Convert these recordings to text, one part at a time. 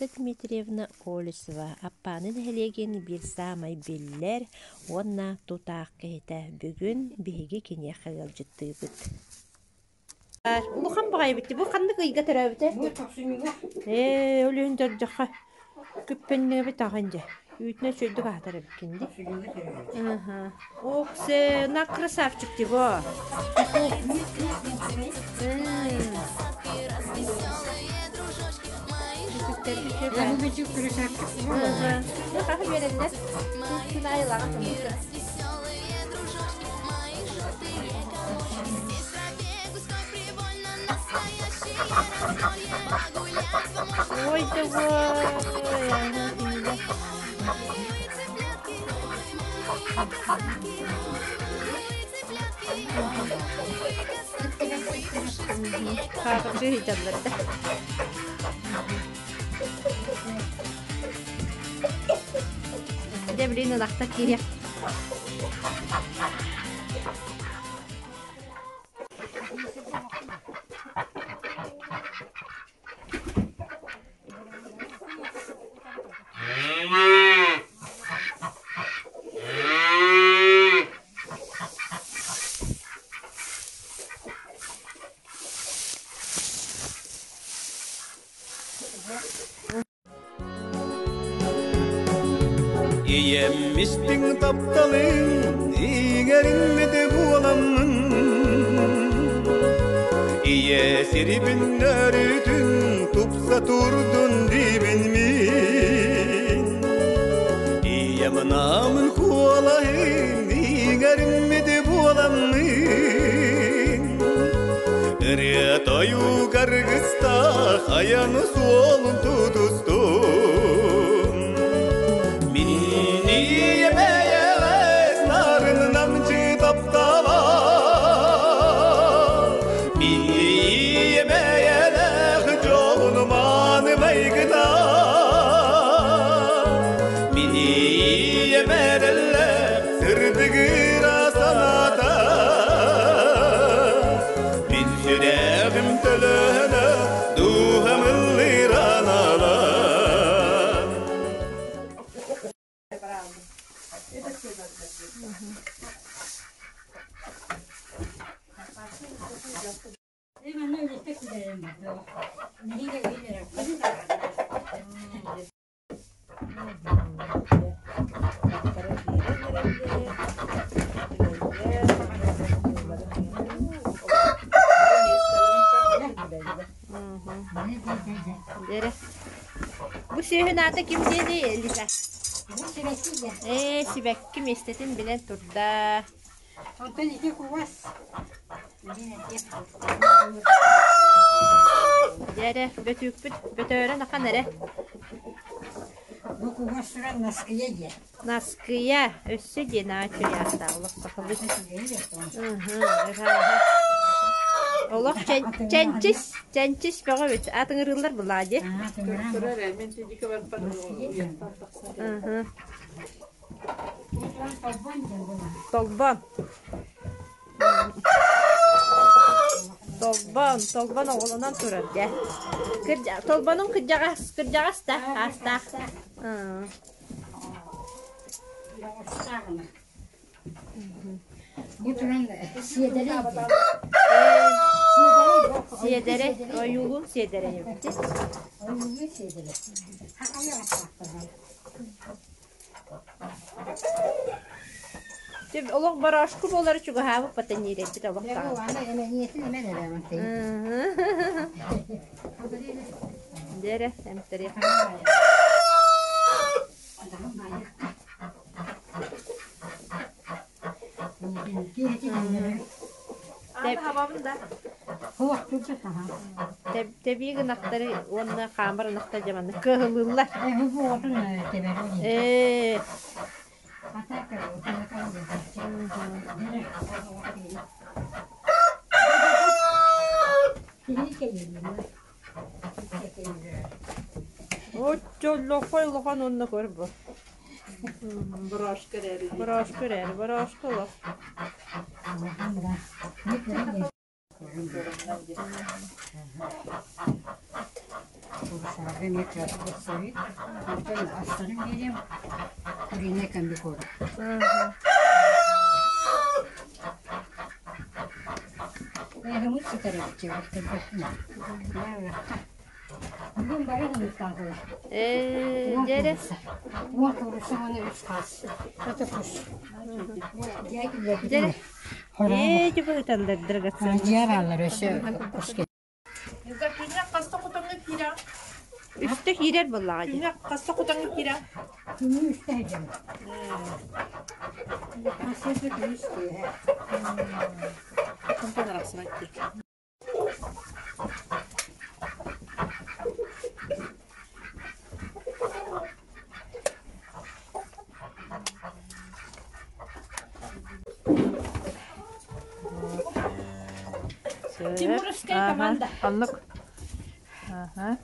Елизавета Дмитриевна Колесова Аппааны нэһилиэгин биир саамай биллэр уонна тутаах киһитэ. Бүгүн биһиги киниэхэ ыалдьыттыыбыт. Улахан баҕайы бит. Бу ханнык ыйга төрөөбүтэ? Ээ, ол иһин дьордьоххо күппэннэбит аҕын дьэ. Үүтүнэ үчүгэйдик аһатар эбиккин дии. Ох, се, на красавчик тиво. Ой, давай! Хаапыргыы сылдьаллар да. Дьэ, билигин ылахта киириэх. Ийэм истиҥ тапталын иҥэриммит буоламмын Ийэ сирибин өрүтүн тупса турдун диибин мин Ийэм намын куолаһын иҥэриммит буоламмын Ырыа тойук аргыстаах айан суолун тутустум Мин ийэм эйэҕэс нарын намчы таптала Мин ийэм эйэлээх дьолун мааны майгына Мин ийэм эрэллээх сырдыгыра санаата Мин сүрэҕим төлөнө дууһам ыллыыр анала Дьэрэ. Бу сүөһүн аата ким диэний, Лиза? Ээ, сибэкки миэстэтин билэн турда. Онтон ити кугас. Дьэрэ, бөтүүкпүт бөтөөрөн ахан эрэ. Бу кугас туран наскыйа диэ. Наскыйа, өссө диэн ааччыйаахтаах олох сахалыы. Олох чэнчис, чэнчис бөҕө эбит. Атыҥырыыллар булаа дии. Толбон. Толбон, толбон оҕолонон турар дьэ. Толбонуҥ кырдьаҕас, кырдьаҕас да, аастаах. Бу туран сиэдэрэй Сиэдэрэй, ойуулуун сиэдэрэй эбит. Ойуулуун сиэдэрэй. Олох борошку буолары чугаһаабыт патаньирэппит олох Дьэрэ, эмтэриэх. Тэбии гынахтары уонна хаамар ынахтар дьэ маннык кыаһылыыллар. Ээ. Оччоллохой улахан уонна көр бу. Брошка эрээри. Брошка эрээри, брошка олох. Куурусаларга эмиэ кыратык Онтон астарын биэриэм куриный комбикорм. Эһэммит сытар эбит дьиэбэр Бүгүн бары ыһыктаатылар. Ээ, дьэрэ. Уон куурусса уонна үс хаас. Это кус. Дьэрэ. Ээ, дьэ быһыталлар драгоценный. Дьиэ бааллар өссө куска. Күнү хаста хотоҥҥо киирэн? Үстэ киирэр буоллаҕа дии. Күнү хаста хотоҥҥо киирэн? Күнү үстэ сылдьабын. Хасыта күнүс киэһэ. Хотонтон арахсыбат дии. Тимуровская команда. Оннук. Аха.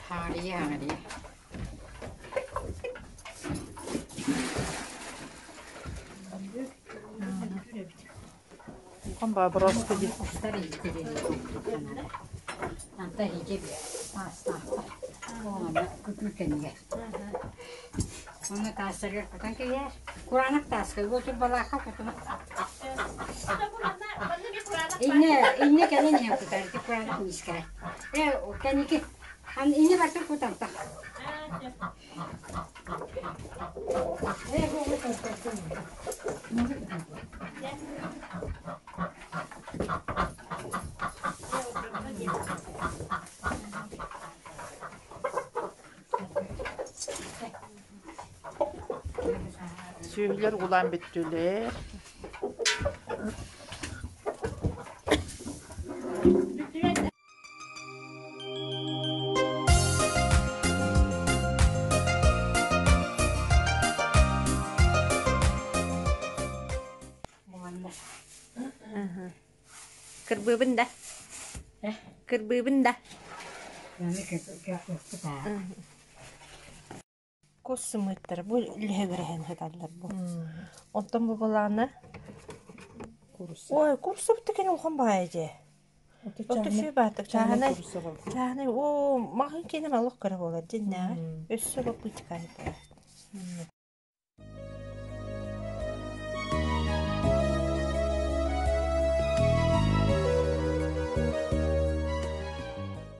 Хаарыйа, хаарыйа. Хон бобровка дии. Кустар иитирилэр. Анта иһигэ таастаахтар. Онно күкүр кэмигэр. Онно таастарыгар кутан кэйээр. Кураанах тааска уотур балаахха кутума. Инне инне кэлэн иһэн кутар ити кураанах миискэ. Э кэники ан инне барсыр кутантах. Э бу Сүөһүлэр угулаан бүттүлэр. Кырбыыбын да. Кырбыыбын да. Кус сымыыттара бу лүһүгүрэһэн сыталлар бу. Оттон бу былаана Ой, курса бутта улахан баҕайы дьэ. Отто сүү бааттык чааһынай чааһынай оо маҕын киэнэ олох кыра буолар дьиннээҕи. Өссө баппыычыкаайы буолар.